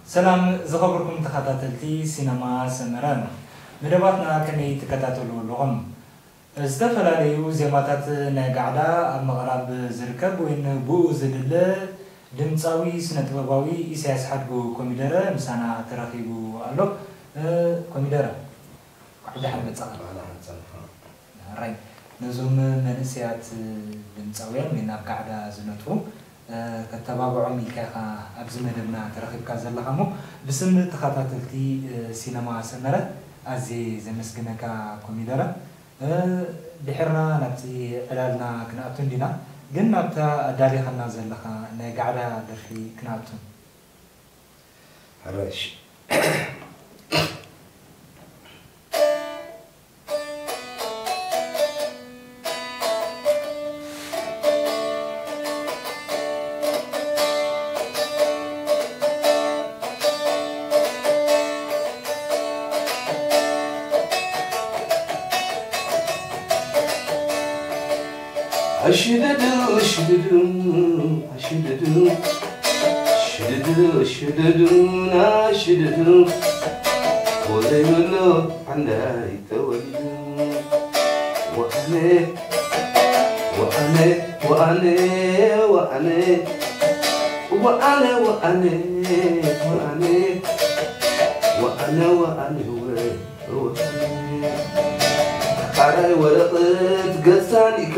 ሰላም ዝኸበርኩም ተኸታተልቲ ሲነማ ሰመረ፣ መደባትና ከመይ ትከታተሉ ኣለኹም? ዝተፈላለዩ ዜማታት ናይ ጋዕዳ ኣብ ምቕራብ ዝርከብ ወይን ብኡ ዝልለ ድምፃዊ ስነ ጥበባዊ ኢሳያስ ሓድጉ ኮሚደረ ምሳና ተረኺቡ ኣሎ። እ፣ ኮሚደረ፣ እንኳዕ ብደሓን መጻኻ። እንኳዕ ደሓን ጸንሖ። ሕራይ፣ ነዞም መንእሰያት ድምጻውያን ወይ ናብ ጋዕዳ ዝነጥፉ፣ እ፣ ከተባብዖም ኢልካ ኢኻ ኣብዚ መደብና ተረኺብካ ዘለኻ እሞ፣ ብስም ተኸታተልቲ፣ እ፣ ሲነማ ሰመረ ኣዝየ ዘመስግነካ ኮሚደረ። እ፣ ድሕርና ናብቲ ዕላልና ክንኣቱ እንዲና፣ ግን ናብታ ኣዳሊኻና ዘለኻ ናይ ጋዕዳ ደርፊ ክንኣቱ። ሕራይ፣ እሺ። ኣሽድዱ፣ ሽድዱ፣ ኣሽድዱ፣ ሽድዱ፣ ሽድዱ፣ ናሽድዱ፣ ወዘይብሉ ዓንዳይ ተወሊዱ። ወኣነ፣ ወኣነ፣ ወኣነ፣ ወኣነ፣ ወኣነ፣ ወኣነ፣ ወኣነ፣ ወኣነ፣ ወኣነ፣ ወ-፣ ወኣነ። ኣራይ ወረቐት ገጻኒካ፣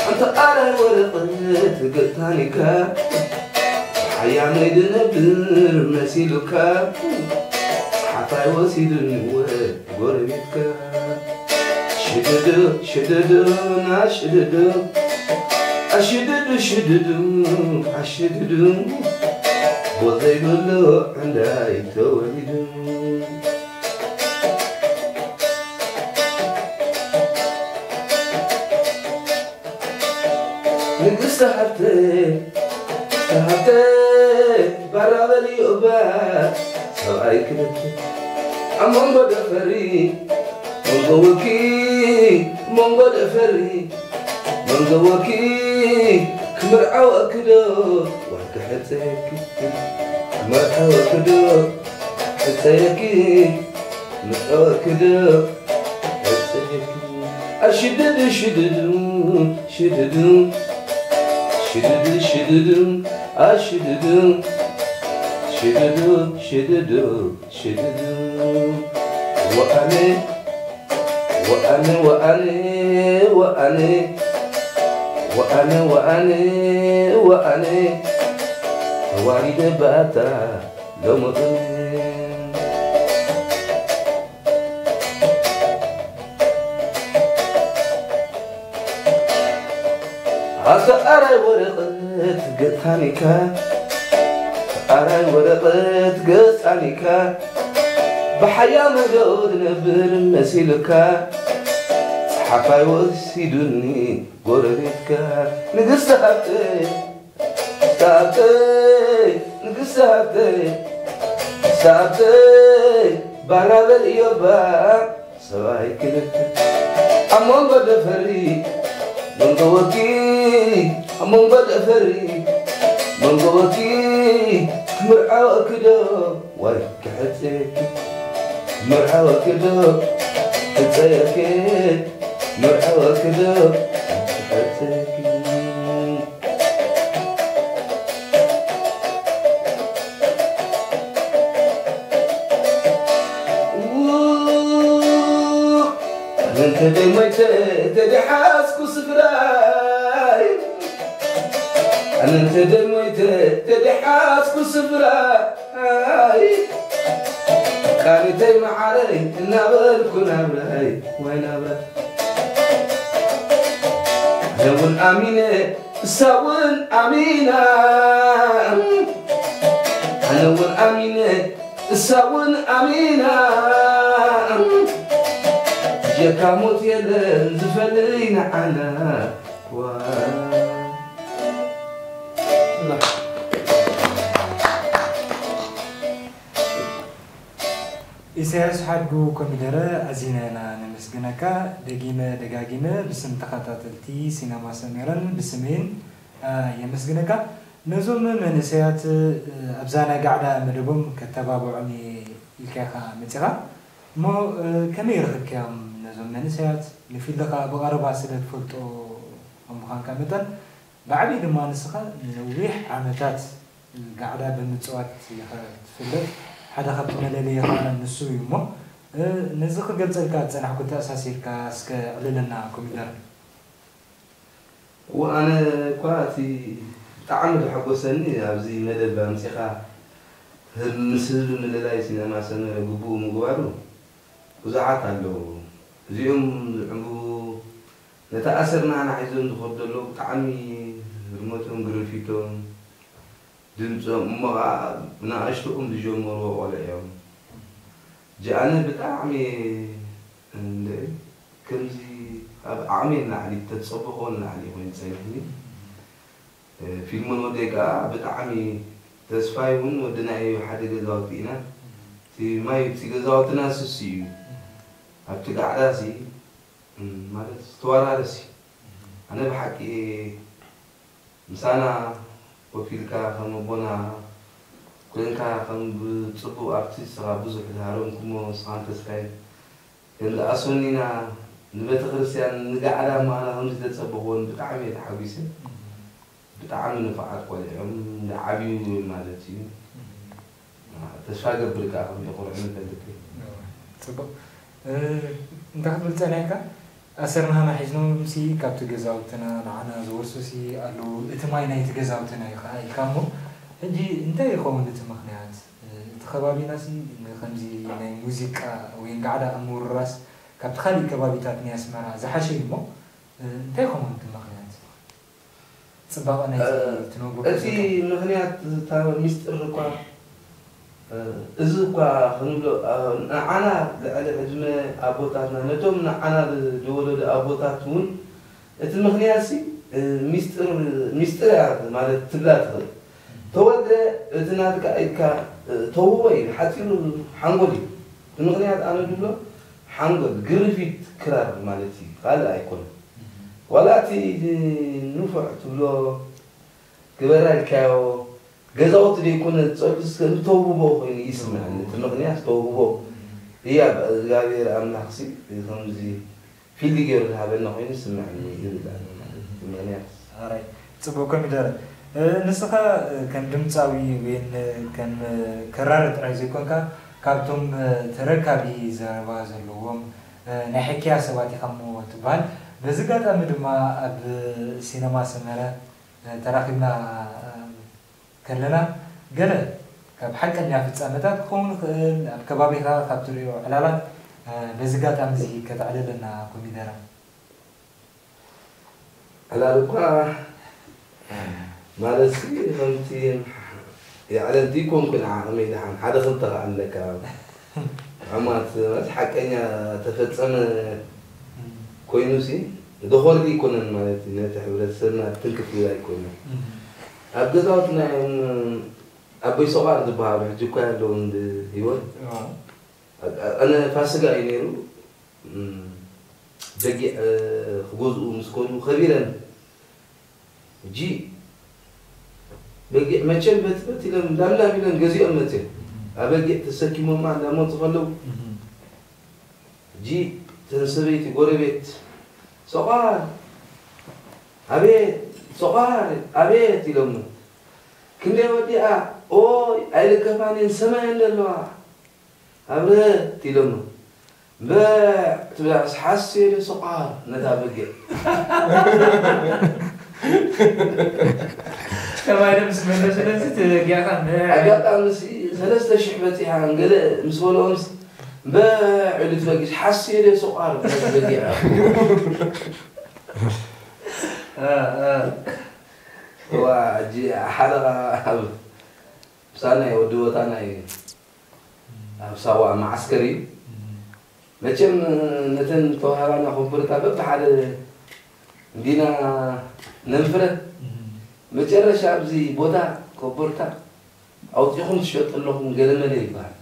ኣንታ ኣራይ ወረቐት ገጻኒካ፣ ሓያመይ ድነብር መሲሉካ፣ ጸሓፋይ ወሲዱኒ ወ-፣ ጎረቤትካ። ሽድዱ፣ ሽድዱ፣ ናሽድዱ፣ ኣሽድዱ፣ ሽድዱ፣ ኣሽድዱ፣ ቦዘይ ብሉ ዕንዳይ ተወሊዱ። ንግስቲ ሃብተይ፣ ሃብተይ፣ ባራ በልዮ እባ፣ ሰብኣይ ክልተ፣ ኣብ መንጎ ደፈሪ፣ መንጎ ወኪ፣ መንጎ ደፈሪ፣ መንጎ ወኪ፣ ክምርዓወኪ ዶ፣ ዋይ ክሕጸየኪ፣ ክምርዓወኪ ዶ፣ ክሕጸየኪ፣ ክምርዓወኪ ዶ፣ ክሕጸየኪ። ኣሽድዱ ሽድዱ፣ ሽድዱ፣ ሽድዱ፣ ሽድዱ፣ ኣሽድዱ፣ ሽድዱ፣ ሽድዱ፣ ሽድዱ። ወኣነ፣ ወኣነ፣ ወኣነ፣ ወኣነ፣ ወኣነ፣ ወኣነ፣ ወኣነ፣ ተዋሪደ ባታ ሎሚ ቅነ። ኣንታ ኣራይ ወረቐት ገጻኒካ፣ ኣራይ ወረቐት ገጻኒካ፣ ብሓያመይ ዶ ዝነብር መሲሉካ፣ ጸሓፋይ ወሲዱኒ ጎረቤትካ። ንግስቲ ሃብተይ፣ ሃብተይ፣ ንግስቲ ሃብተይ፣ ንግስቲ ሃብተይ፣ ባራ በልዮ እባ፣ ሰብኣይ ክልተ፣ ኣብ መንጎ ደፈሪ፣ መንጎ ወኪ፣ ኣብ መንጎ ደፈሪ፣ መንጎ ወኪ፣ ክምርዓወኪ ዶ፣ ዋይ ክሕጽየኪ፣ ክምርዓወኪ ዶ፣ ክሕጸየኪ፣ ክምርዓወኪ ዶ፣ ክሕጸየኪ። ኣነ እንተ ደይ ሞይተ ተደሓዝኩ ስፍራይ፣ ኣነ እንተ ደይ ሞይተ ተደሓዝኩ ስፍራይ፣ ቃልተይ መዓረይ እናበልኩ ናብራይ፣ ወይ ናብራይ። ኣነ እውን ኣሚነ፣ እሳ እውን ኣሚና። ኣነ እውን ኣሚነ፣ እሳ እውን ኣሚና። ብጀካ ሞት የለን ዝፈልይ ንዓና። ዋ። ኢሳያስ ሓድጉ ኮሚደረ፣ ኣዚና ኢና ነመስግነካ። ደጊመ ደጋጊመ ብስም ተኸታተልቲ ሲነማ ሰመረን ብስመይን፣ አ፣ የመስግነካ። ነዞም መንእሰያት ኣብዛ ናይ ጋዕዳ መደቦም ከተባብዖም ኢልካ ኢኻ መጺኻ እሞ፣ ከመይ ረኽብካዮም ነዞም መንእሰያት? ንፊልድኻ ብቐረባ ስለ ትፈልጦ ከም ምዃንካ መጠን፣ ብዓብዪ ድማ ንስኻ ንነዊሕ ዓመታት ጋዕዳ ብምጽዋት ኢኻ ትፍለጥ። ሓደ ካብቲ መለለይኻ ንሱ እዩ እሞ፣ ነዚ ክገልጸልካ ዝጸናሕኩ ተኣሳሲርካ እስከ ኣዕልለና ኮሚደረ። እወ፣ ኣነ እኳ እቲ ብጣዕሚ ዘሐጎሰኒ ኣብዚ መደብ ኣምጺኻ ምስ ህዝቢ ምልላይ ሲነማ ሰመረ ግቡኡ ምግባሩ ብዙሓት ኣለዉ። እዚኦም ዝዕንብቡ ነቲ ኣሰር ናህና ሒዞም ዝኸዱ ዘለዉ ብጣዕሚ ህርመቶም ግርፊቶም ድምጾም እሞ ኸዓ ብንኣሽትኦም ዝጀመርዎ ቆልዑ እዮም። ጂ ኣነ ብጣዕሚ እንደ ከምዚ ካብ ዓቕመይ ንላዕሊ ተጸበኾ ንላዕሊ ኮይኑ ጸኒሕኒ። ፊልም ንወደይ ከኣ ብጣዕሚ ተስፋይ እውን ወድና እዩ ሓደ ገዛውቲ ኢና። እቲ ማይ እቲ ገዛውትና ስሲ እዩ ኣብቲ ጋዕዳ ሲ ማለት ዝተወራረስ እዩ። ኣነ ብሓቂ ምሳና ኮፍ ኢልካ ከም ኣቦና ኮንካ ከም ብጽቡቕ ኣርቲስት ኢኻ ብዙሕ ዝሃረምኩሞ ንስኻን ተስፋይን ከም ዝኣሰኒና ንቤተ ክርስቲያን ንጋዕዳ እሞ ኣነ ከምዚ ተጸበኽዎን ብጣዕሚ እየ ተሓጒሰ። ብጣዕሚ ንፉዓት ቆልዑ እዮም ዝዓብዩ ማለት እዩ። ተስፋ ገብር ከኣ ከም ዘኹርዕኒ ይፈልጥ እየ። ጽቡቕ እንታይ ክትብል ጸኒሕካ? ኣሰርናና ሒዝኖምሲ ካብቲ ገዛውትና ንዓና ዝወርሱሲ ኣለዉ፣ እቲ ማይ ናይቲ ገዛውትና እዩ ኸዓ ኢልካ እሞ፣ ሕጂ እንታይ ይኸውን እቲ ምኽንያት? እቲ ከባቢናሲ ንኸምዚ ናይ ሙዚቃ ወይ ጋዕዳ ኣብ ምውርራስ ካብቲ ካሊእ ከባቢታት ናይ ኣስመራ ዝሓሸ እዩ እሞ፣ እንታይ ይኸውን እቲ ምኽንያት? ጽባቐ ናይቲ ትነግሮ እቲ ምኽንያት እታ ሚስጥር እኳ እዚ እኳ ክንብሎ ንዓና ልዕሊ ዕድመ ኣቦታትና ነቶም ንዓና ዝወለዱ ኣቦታት እውን እቲ ምኽንያት ሲ ሚስጥር ሚስጥር እያ ማለት ትብላ ትኽእል። ተወልደ እቲ ናትካ ኢልካ ተውህቦ እዩ ሓፂሩ ሓንጎል እዩ። እቲ ምኽንያት ኣነ ዝብሎ ሓንጎል ግርፊት ክራር ማለት እዩ ካልእ ኣይኮነን። ዋላ እቲ ንፉዕ ትብሎ ግበራ ኢልካዮ ገዛውቲ ደይኮነ ዝጸሉ እስከ ንተውህቦ ኮይኑ ይስምዐኒ። እቲ ምኽንያት ተውህቦ ህያብ እግዚኣብሔር ኣምላኽሲ ከምዚ ፊልድ ገይሩ ዝሃበና ኮይኑ ይስምዐኒ ይብል ኣሎ ማለት እዩ። እቲ ምኽንያት ኣራይ ጽቡቅ ኮሚደረ ንስኻ ከም ድምጻዊ ወይ ከም ከራሪ ጥራይ ዘይኮንካ ካብቶም ተረካቢ ዘረባ ዘለዎም ናይ ሕክያ ሰባት ኢኻ እሞ ትበሃል። በዚ ጋጣሚ ድማ ኣብ ሲነማ ሰመረ ተራኺብና ከለና ገለ ካብ ሓቀኛ ፍጻመታት ክኸውን ይኽእል ኣብ ከባቢኻ ካብ ትርእዮ ዕላላት በዚ ጋጣሚ እዚ ከተዕልለና ኮሚደረ። ዕላል እኳ ማለትሲ ከምቲ የዕለልቲ ይኮንኩን ዓቕመይ ደሓን ሓደ ክልተ ከኣ ኣለካ ዕማት ማለት ሓቀኛ ተፈጸመ ኮይኑሲ ዶኾር ኣይኮነን ማለት እዩ ነቲ ሕብረተሰብና ትንክፍ ይብል ኣይኮነን ኣብ ገዛውትና እዮም ኣቦይ ሰቋር ዝበሃሉ ሕጂ እኳ ኣለዉ እንዲ ህይወት ኣነ ፋስጋ እዩ ነይሩ በጊዕ ክገዝኡ ምስ ከዱ ከቢረን ሕጂ በጊዕ መቸም በትበት ኢሎም ዳምዳም ኢሎም ገዚኦም መፅዮም ኣበጊዕ ተሰኪሞማ እንዳመፁ ከለዉ ሕጂ ተን ሰበይቲ ጎረቤት ሶቋር ኣቤት ሶቋር ኣቤት ኢሎም ክንደይ ወዲኣ ኦይ ኣይልከፋንን ሰማየን ዘለዋ ኣብረት ኢሎሞ እምበዕ ትብላስ ሓስየ ዶ ስቋር ነታ በጊዕ ተባሂለ ምስ መለሰለሲ ተዘጊዕካ ኣጋጣሚ ሲ ሰለስተ ሽሕ በፂሓ ገለ ምስ በልኦምስ እምበዕ ኢሉ ትበጊስ ሓስየ ዶ ስቋር ነታ በጊዕ ዋ ሕጂ ሓደ ምሳና እዩ ወዲ ቦታና እዩ ኣብ ሳዋ መዓስከር እዩ መቸም ነተን ተዋህባና ኮንፈረታ በብሓደ እንዲና ነንፍረ መጨረሻ ኣብዚ ቦታ ኮቦርታ ኣውፂኹም ትሸጡ ኣለኹም ገለመለ ይበሃል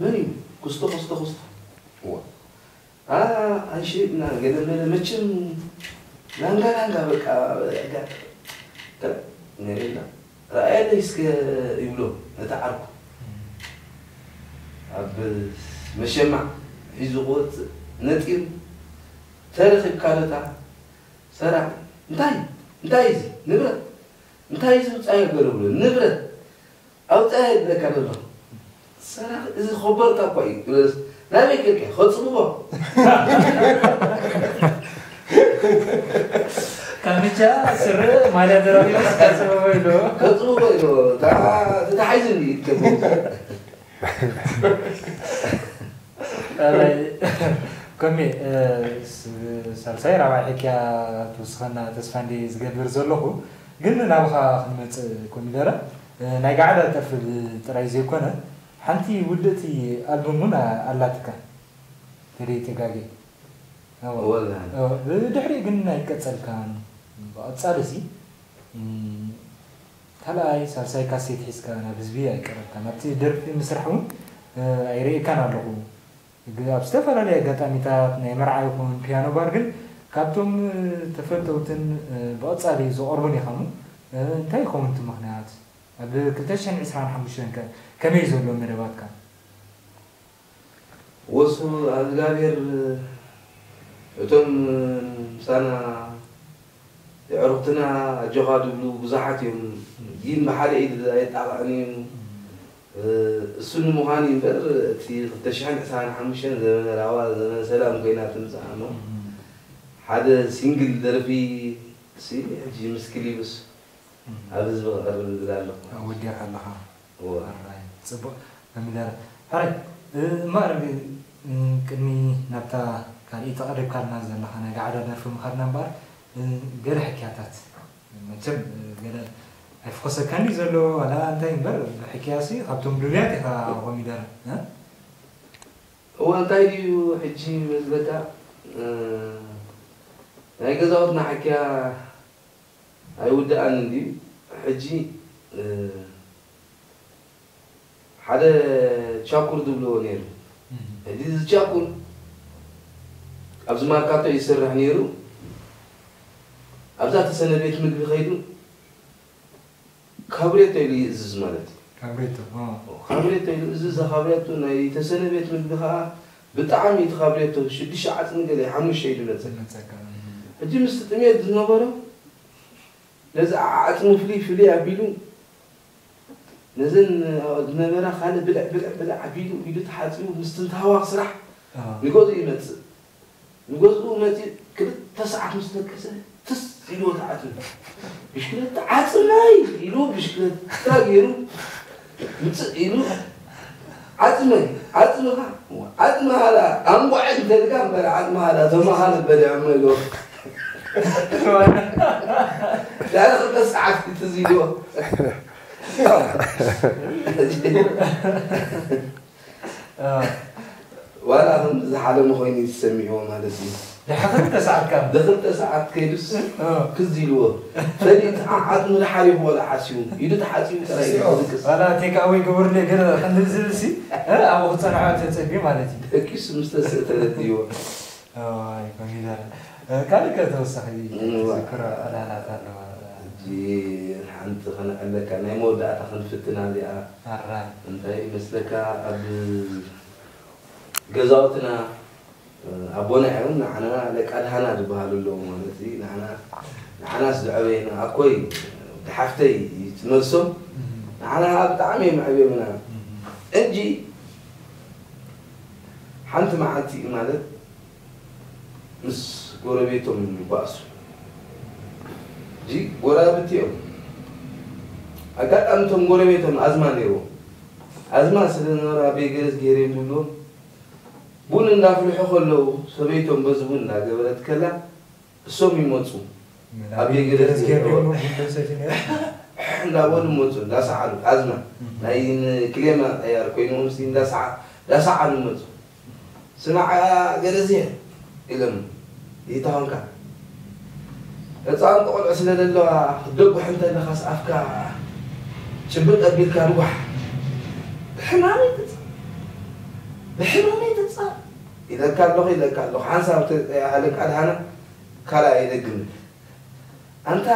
መን እዩ ክስቶ ክስቶ ክስቶ ኣይሸጥና ገለመለ መቸም ላንጋ ላንጋ በቃ ነይሩ ኢላ። "ረኣየለይ እስከ" ይብሎ ነቲ ዓርኩ። ኣብ መሸማዕ ሒዙ ክወጽእ ነጢሩ፣ "ተረኺብካ ዶ እታ ሰራቒ?" "እንታይ? እንታይ እዚ? ንብረት? እንታይ እዚ ውጻእ ገለ?" ብሎ። "ንብረት ኣውጻእ ይብለካ ዘሎ። ሰራቒ እዚ ኮበርታ እኳ እዩ" ይብለስ። "ናበይ ከድካ?" "ከጽብቦ." ካምቻ፣ ስረ፣ ማልያ ደራቢስ ከጽብቦ ኢሉ። "ከጽብቦ" ኢሉ። ታ-፣ ተታሒዙ እንዲ ይትከቦ። ኣይ፣ ኮሜ፣ እ፣ ስ-፣ ሳልሳይ ራብዓይ ሕክያ ትውስኸና ተስፋ እንዲ ዝገብር ዘለኹ፣ ግን ናብኻ ክንመጽእ ኮሚደረ፣ እ፣ ናይ ጋዕዳ ጥርፊ ጥራይ ዘይኮነ፣ ሓንቲ ውድእቲ ኣልቡም እውን ኣላትካ። ተደይ ተጋጌ። እወ። እወ፣ ኣላ። እወ፣ ብድሕሪኡ ግን ኣይቀጸልካን። ብቐጻሊ ሲ፣ እም፣ ካልኣይ፣ ሳልሳይ ካሴት ሒዝካ ናብ ህዝቢ ኣይቀረብካን። ኣብቲ ደርፊ ምስራሕ እውን፣ እ፣ ኣይርእየካን ኣለኹ። ግ-፣ ኣብ ዝተፈላለየ ኣጋጣሚታት፣ ናይ መርዓ ይኹን ፒያኖ ባር ግን ካብቶም፣ እ፣ ተፈተውትን፣ እ፣ ብቐጻሊ ዝቐርቡን ኢኻ እሞ፣ እ፣ እንታይ ይኸውን እቲ ምኽንያት? ኣብ ክልተ ሽሕን ዕስራን ሓሙሽተን ከ ከመይ ዘሎ መደባትካ? ወሱ እግዚኣብሔር እቶም ምሳና የዕሩኽትና ኣጆኻ ዝብሉ ብዙሓት እዮም። ግን ብሓደ ኢድ ኣየጣቕዕን እዩ። እሱ ንምዃን እዩ እምበር፣ እቲ ክልተ ሽሕን ዕስራን ሓሙሽተን ዘመነ ራህዋ፣ ዘመነ ሰላም ኮይና ትምጻእ እሞ፣ ሓደ ሲንግል ደርፊ ሲ፣ ሕጂ ምስ ክሊብስ ኣብ ህዝቢ ክቐርብ ዝብል ኣለኹ። ኣወዲእካ ኣለኻ። እወ። ኣራይ፣ ጽቡቕ ኮሚደረ። ሕራይ፣ እ፣ እምበኣር፣ እ፣ ቅድሚ ናብታ ካልእ ተቐሪብካልና ዘለኻ ናይ ጋዕዳ ደርፊ ምኻድና እምበኣር፣ እ፣ ገለ ሕክያታት፣ መቸም፣ እ፣ ገለ ኣይፍኾሰካን እዩ ዘሎ፣ ዋላ እንታይ እምበር፣ ሕክያሲ ካብቶም ድሉያት ኢኻ ኮሚደረ፣ እ? እወ፣ እንታይ ድዩ ሕጂ መስለካ፣ እ፣ ናይ ገዛውትና ሕክያ ኣይውድኣን እንድዩ። ሕጂ፣ እ፣ ሓደ ቻኩር ዝብልዎ ነይሩ። እህ። ሕጂ እዚ ቻኩር ኣብዚ ማርካቶ ይሰርሕ ነይሩ። ኣብዛ ተሰነ ቤት ምግቢ ከይዱ ካብሬቶ ኢሉ ይእዝዝ ማለት እዩ። ካብሬቶ፣ ኦ። ካብሬቶ ኢሉ ይእዝዝ፣ እዛ ካብሬቶ ናይ ተሰነ ቤት ምግቢ ከዓ ብጣዕሚ እቲ ካብሬቶ ሽዱሽተ ዓጽሚ ገለ ሓሙሽተ ኢሉ መጸ። መጸካ፣ እህ። ሕጂ ምስቲ ጥሜት ዝነበሮ ነዚ ዓጽሚ ፍልይ ፍልይ ኣቢሉ፣ ነዘን ዝነበራ ካልእ ብልዕ ብልዕ ብልዕ ኣቢሉ ኢዱ ተሓጺቡ ምስትንታዋኽ ስራሕ ኣዎ። ንገዝኡ ይመጽእ። ንገዝኡ መጺኡ ክልተ ሰዓት ምስ ደቀሰ ትስ ኢልዎ ተዓጽዩ። ብሽክለታ ዓጽመይ ኢሉ ብሽክለታ ገይሩ ምጽእ ኢሉ ዓጽመይ፣ ዓጽምኻ፣ ዓጽምኻ ደኣ ኣንጓዕ እንተልካ እምበር ዓጽምኻ ደኣ ተመኻን በሊዖሞ ኢልዎ። ድሕሪ ክልተ ሰዓት እዩ ትዝ ኢልዎ። ዋላ ከም ዝሓለመ ኮይኑ እዩ ዝሰሚዕዎ ማለት እዩ። ድሕሪ ክልተ ሰዓት ካብ ድኽልተ ሰዓት ከይዱስ እ። ክዝ ኢልዎ። ፈሊጥ ዓዓት ምድሓር ይኽእሎ ሓሲቡ። ኢዱ ተሓጺቡ ጥራይ እዩ ዝድቅስ። ዋላ ቴክ ኣወይ ግበሩለይ ገለ ክንብል ዝብል ሲ፣ እ፣ ኣብኡ ክጸንሖ ተጸብዩ ማለት እዩ። ደቂሱ ምስ ተስእ ተረድእዎ። ኣይ፣ ኮሚደረ። እ፣ ካልእ ከ ተወሳኺ እዋ። ትዝክሮ ዕላላት ኣለዋ? ሕጂ ሓንቲ ከነዕለካ፣ ናይ መወዳእታ ክንፍትና እዚኣ። ኣራይ። እንታይ ይመስለካ፣ ኣብ ገዛውትና፣ እ፣ ኣቦና እዮም፣ ንዓና ደቂ ኣድሃና ዝበሃሉ ኣለዉ ማለት እዩ። ንዓና፣ ንዓናስ ዝዐበየና፣ ኣኮይ፣ ሓፍተይ ትመልሶም፣ እም። ንዓና ብጣዕሚ እዮም ኣዕብዮምና። እም። ሕጂ ሓንቲ መዓልቲ ማለት ምስ ጎረቤቶም ይባእሱ። ሕጂ ጎረባብቲ እዮም። ኣጋጣሚ እቶም ጎረቤቶም ኣዝማ ነይርዎም። ኣዝማ ስለ ዝነበራ ኣበይ ገለስ ገይረ እዮም ዝብልዎም። ቡን እንዳፍልሑ ከለዉ ሰበይቶም በዚ ቡን እንዳገበረት ከላ እሶም ይመጹ። ኣብ ደገ ደስ ገይርዎ። እንዳበሉ መጹ፣ እንዳሰዓሉ፣ ኣዝማ። እህ። ናይ ክሌማ ጠያር ኮይኖም ሲ እንዳሰዓ-፣ እንዳሰዓሉ መጹ። ስማዕ፣ ገለዜ፣ ኢሎም፣ ይታወንካ። ህፃውንቲ ቆልዑ ስለ ዘለዋ፣ ክትደጉሕ እንተለኻስ ኣፍካ ጭብጥ ኣቢልካ ድጓሕ። ብሕማመይ ትፃ-፣ ብሕማመይ ትፃ-፣ ኢለካ ኣለኹ፣ ኢለካ ኣለኹ። ሓንሳብ ተ-፣ ኣለቃ ድሃና፣ ካልኣይ ኣይደግምን። ኣንታ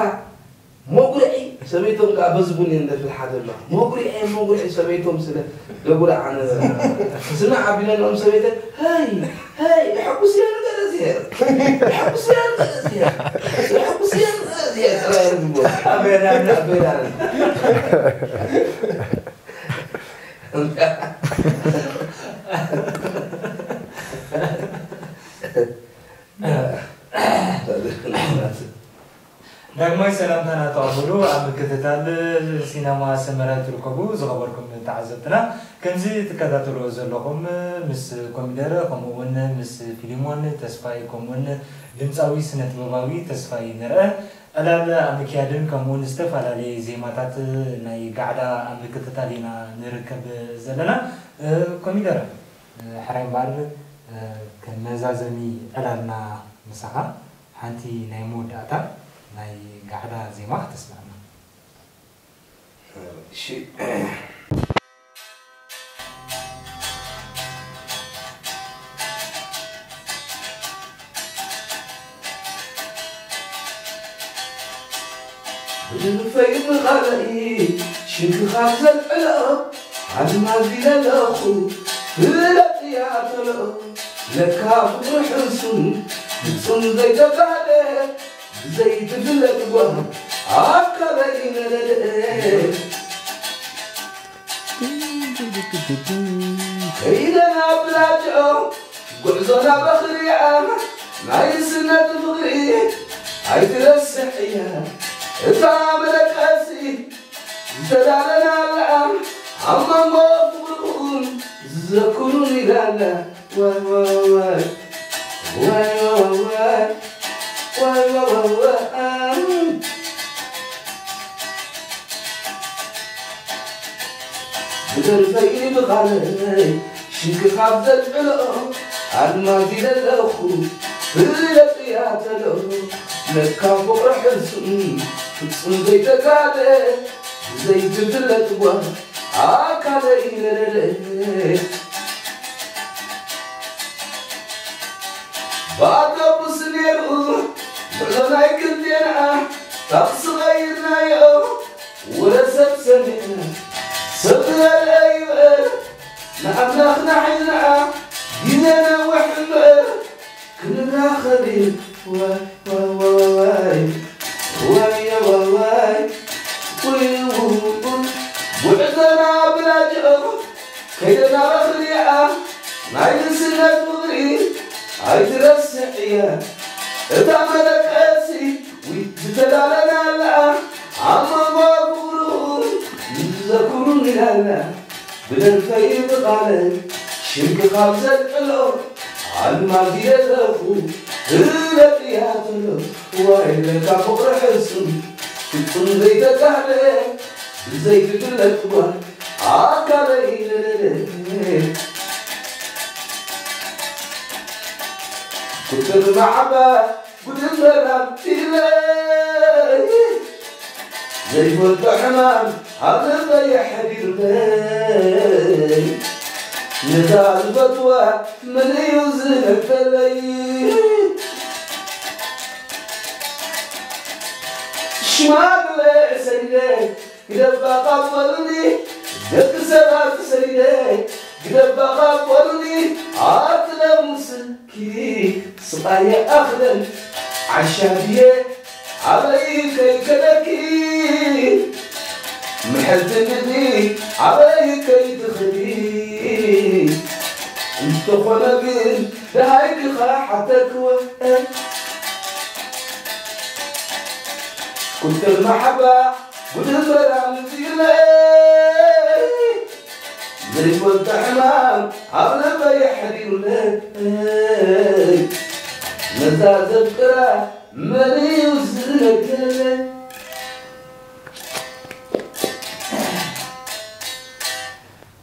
መጉርዒ ሰበይቶም ከዓ በዚ ቡን እየን ደፍልሓ ዘለዋ። መጉሪዐ፣ መጉሪዐ ሰበይቶም ስለ ደጉራ ኣነ ስና ዓቢለንኦም ሰበይተ፣ "ሀይ፣ ሀይ፣ የሐጉስ እያ ንገረዚሄር፣ የሐጉስ እያ ንገረዚሄር፣ የሐጉስ እያ ንገረዚሄር" ጥራይ እዮም ዝብሉ። ኣቤላ፣ ኣቤላ። ዳግማይ ሰላምታና ተቐበሉ። ኣብ ምክትታል ሲነማ ሰመረ ትርከቡ ዝኸበርኩም ተዓዘብትና፣ ከምዚ ትከታተልዎ ዘለኹም ምስ ኮሚደረ፣ ከምኡ እውን ምስ ፊሊሞን ተስፋይ፣ ከምኡ እውን ድምፃዊ ስነ ጥበባዊ ተስፋይ ንርአ ዕላል ኣብ ምክያድን ከምኡ እውን ዝተፈላለየ ዜማታት ናይ ጋዕዳ ኣብ ምክትታል ኢና ንርከብ ዘለና። እ፣ ኮሚደረ፣ እ፣ ሕራይ እምበኣር፣ እ፣ ከም መዛዘሚ ዕላልና ምሳኻ ሓንቲ ናይ መወዳእታ ናይ ጋዕዳ ዜማ ከተስምዐና። እሺ። ብድርፈይ ብቓለይ ሽግኻ ዘልዕሎ ኣልማዝ ኢለ ኣለኹ፣ ፍለጥ እያ ተሎ። ለካ ፍቕሪ ሕሱም ፍጹም ዘይተባህለ፣ ብዘይትፍለጥ ጓል ኣካለይ ነደደ። ከይደና ብላጅኦ ጉዕዞና በኽሪዓ፣ ናይ ስነት ፍቕሪ ኣይትረስዕ እያ እታ መደቀሲ። ዝተዳለናላ ኣብ መንጎ ፍቕርኹም ዝዘክሩን ኢላላ። ዋይ ዋይ ዋይ፣ ዋይ ዋይ ዋይ፣ ዋይ ዋይ ዋይ። ብደርፈይ ብቓለይ ሽግኻ ዘልዕሎ ኣልማዝ ኢለ ኣለኹ፣ ፍለጥ እያ ተሎ። ለካ ፍቕሪ ሕሱም ፍጹም ዘይተጋደ፣ ብዘይትፍለጥ ጓል ኣካለይ ነደደ። ብኣውቶቡስ ነይሩ ጉዕዞ ናይ ክልቴና፣ ታክሲ ቀይርናዮ፣ ወረ ሰብ ሰሚዕና፣ ሰብ ዝበልዐ ይበል፣ ንኣምላኽና ሒዝና፣ ግዜ ነዊሕ እምበር፣ ክንራኸብ ኢና። ዋይ፣ ዋይ፣ ዋይ፣ ዋይ፣ ዋይ፣ ዋይ፣ ዋይ፣ ውይ፣ ውይ፣ ውይ። ጉዕዞና ብላጅኦ ከይደና በኽሪኣ፣ ናይ ንስነት ፍቕሪ ኣይትረስዕ እያ እታ መደቀሲ። ውይ፣ ዝተላለናላ ኣብ መንጎ ፍቕርኹም ዘኩሩኒ ላላ። ብደርፈይ ብቓለይ ሽምኪ ካብ ዘልዕሎ ኣልማዝ እየ ዘለኹ፣ ፍለጥ እያ ተሎ። ዋይ ለካ ፍቕሪ ሕሱም ፍጹም ዘይተጋህደ፣ ብዘይትፍለጥ ጓል ኣካለይ ነደደ። ቁጥር መዓባ ጉድበራብ ኢለይ ዘይፈልጦ ሕማም ኣብ ልበይ የሕዲሩለይ። ነዛ ዝፈትዋ መን እዩ ዝነግረለይ? ሽማግለ ሰይደ ግደፋ ካብ በሉኒ፣ ደቂ ሰባት ሰይደ ግደፋ ካብ በሉኒ፣ ኣትለሙስ ኪዲ ስቓየ ኣኽለን ዓሻ ድየ ኣበይ ከይከደኪ፣ ምሕርቲ ምድሪ ኣበይ ከይትኽዲ። እንተኾነ ግን ደሃይኪ ኸሓተክወ ቁጥር መሓባ ጉድበራ ምዚለይ ዘይፈልጦ ሕማም ኣብ ልበይ የሕዲሩለይ። ነዛ ዘፍቅራ መን እዩ ዝነግረለይ?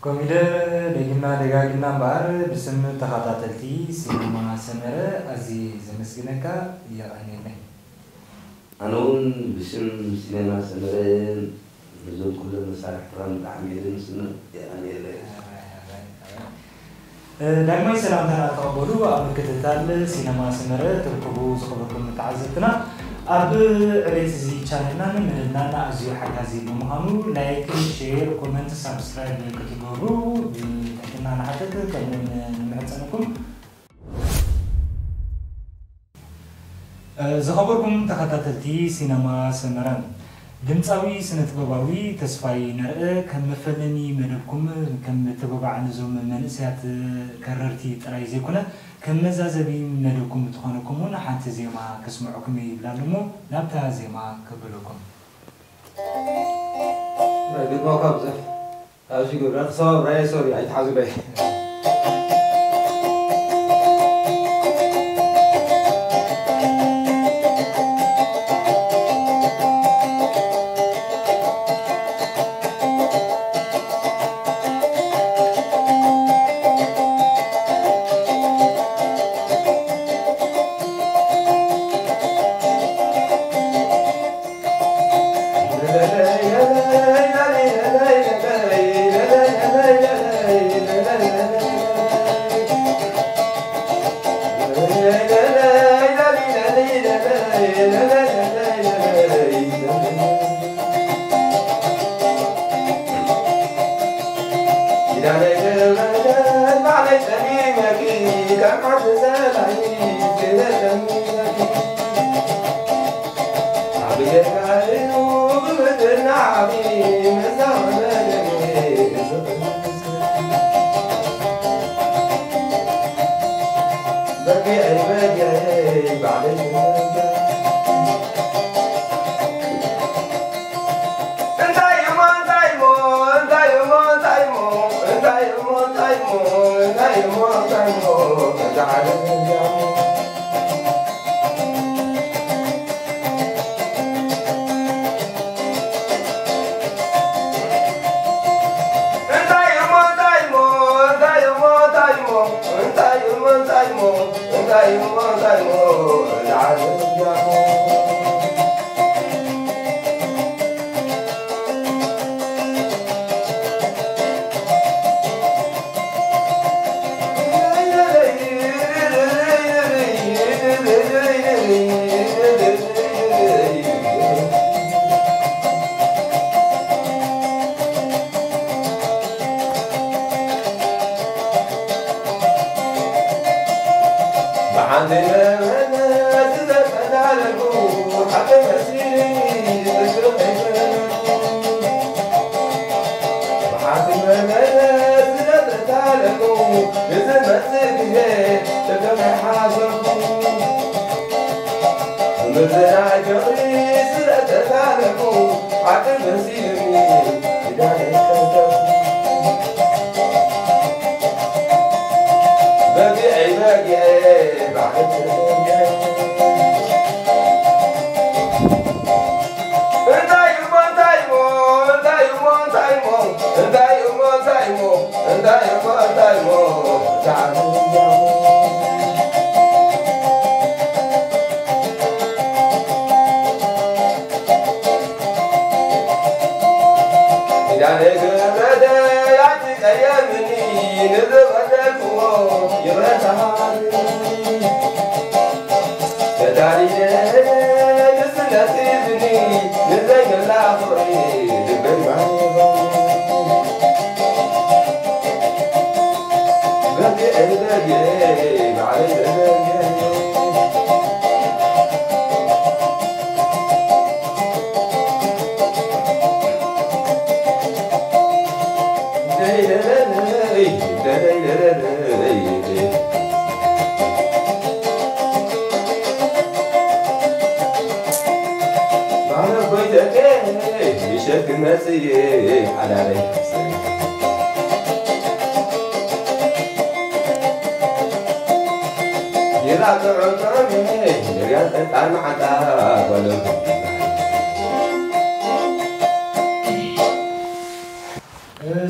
ኮሚደረ፣ ደጊምና ደጋጊምና እምበኣር ብስም ተኸታተልቲ ሲነማ ሰመረ ኣዝየ ዘመስግነካ፣ የቐንየለይ። ኣነ እውን ብስም ሲነማ ሰመረ ነዞም ኩሎም መሳርሕትኻ ብጣዕሚ እየ ዘመስግኖም። የቐንየለይ። ዳግማይ ሰላምታና ተቐበሉ። ኣብ ምክትታል ሲነማ ሰመረ ትርከቡ ዝኸበርኩም ተዓዘብትና፣ ኣብ ዕቤት እዚ ቻነልናን መደብናን ኣዝዩ ሓጋዚ ብምዃኑ፣ ላይክ፣ ሼር፣ ኮመንት፣ ሳብስክራይብ ክትገብሩ ብትሕትና ንሓትት፣ ከምኡውን ንምሕጸነኩም። ዝኸበርኩም ተኸታተልቲ ሲነማ ሰመረ፣ ድምጻዊ ስነ-ጥበባዊ ተስፋይ ነርእ ከም መፈለሚ መደብኩም፣ ከም ምትብባዕ ነዞም መንእሰያት ከረርቲ ጥራይ ዘይኮነ፣ ከም መዛዘሚ መደብኩም ትኾነኩም እውን ሓንቲ ዜማ ከስምዐኩም እየ ይብላ ኣለሞ፣ ናብታ ዜማ ከብለኩም። ግጥሞ ካብ ብዙሕ ኣብዚ ግብራ ተሰባብራየ፣ ሶሪ፣ ኣይትሓዙለይ።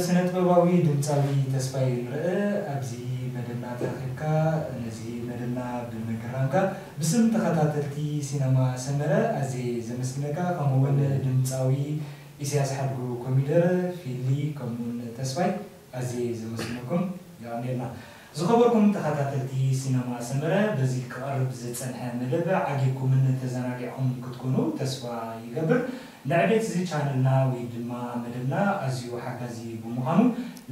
ስነ ጥበባዊ ድምፃዊ ተስፋይ ንርእ፣ ኣብዚ መደብና ተረኺብካ ነዚ መደብና ብምግራምካ ብስም ተኸታተልቲ ሲነማ ሰመረ ኣዝየ ዘመስግነካ። ከምኡውን ድምፃዊ ኢሳያስ ሓድጉ ኮሚደረ፣ ፊሊ፣ ከምኡውን ተስፋይ ኣዝየ ዘመስግነኩም። የቐንየልና። ዝኸበርኩም ተኸታተልቲ ሲነማ ሰመረ፣ በዚ ክቐርብ ዝጸንሐ መደብ ዓጊብኩምን ተዘናጊዕኩም ክትኮኑ ተስፋ ይገብር። ንዕቤት እዚ ቻነልና ወይ ድማ መደብና ኣዝዩ ሓጋዚ ብምዃኑ፣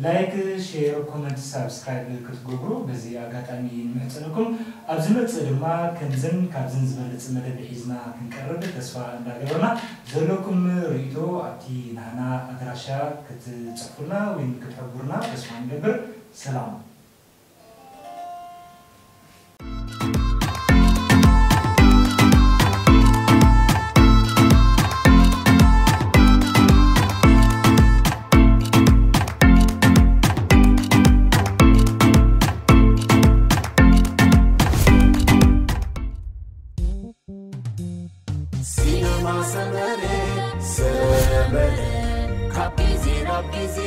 ላይክ፣ ሼር፣ ኮመንት፣ ሳብስክራይብ ክትገብሩ በዚ ኣጋጣሚ ንምሕጸነኩም። ኣብ ዝመጽእ ድማ ከምዝን ካብዝን ዝበለጽ መደብ ሒዝና ክንቀርብ ተስፋ እንዳገበርና፣ ዘለኩም ርእይቶ ኣብቲ ናህና ኣድራሻ ክትጽሕፉልና ወይ ክትሕብሩና ተስፋ ንገብር። ሰላም። ሲነማ ሰመረ፣ ሰመረ፣ ካብ ግዜ ናብ ግዜ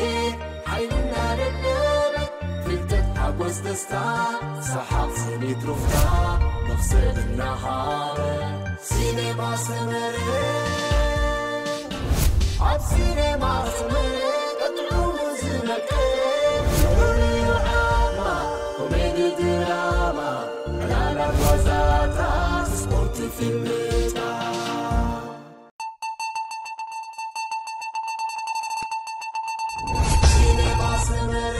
ሓይልና ለለበ፣ ፍልጠት፣ ሓጎስ፣ ደስታ፣ ሰሓቕ፣ ስኒት፣ ሩፍታ፣ መኽሰብ እናሃበ። ሲነማ ሰመረ፣ ኣብ ሲነማ ሰመረ ቀጥዑ ዝነቀ፣ ፍሉይ ዓማ፣ ኮሜዲ፣ ድራማ፣ ዕላላት፣ ዋዛታት፣ ስፖርት፣ ፊልምታት። ሲነማ ሰመረ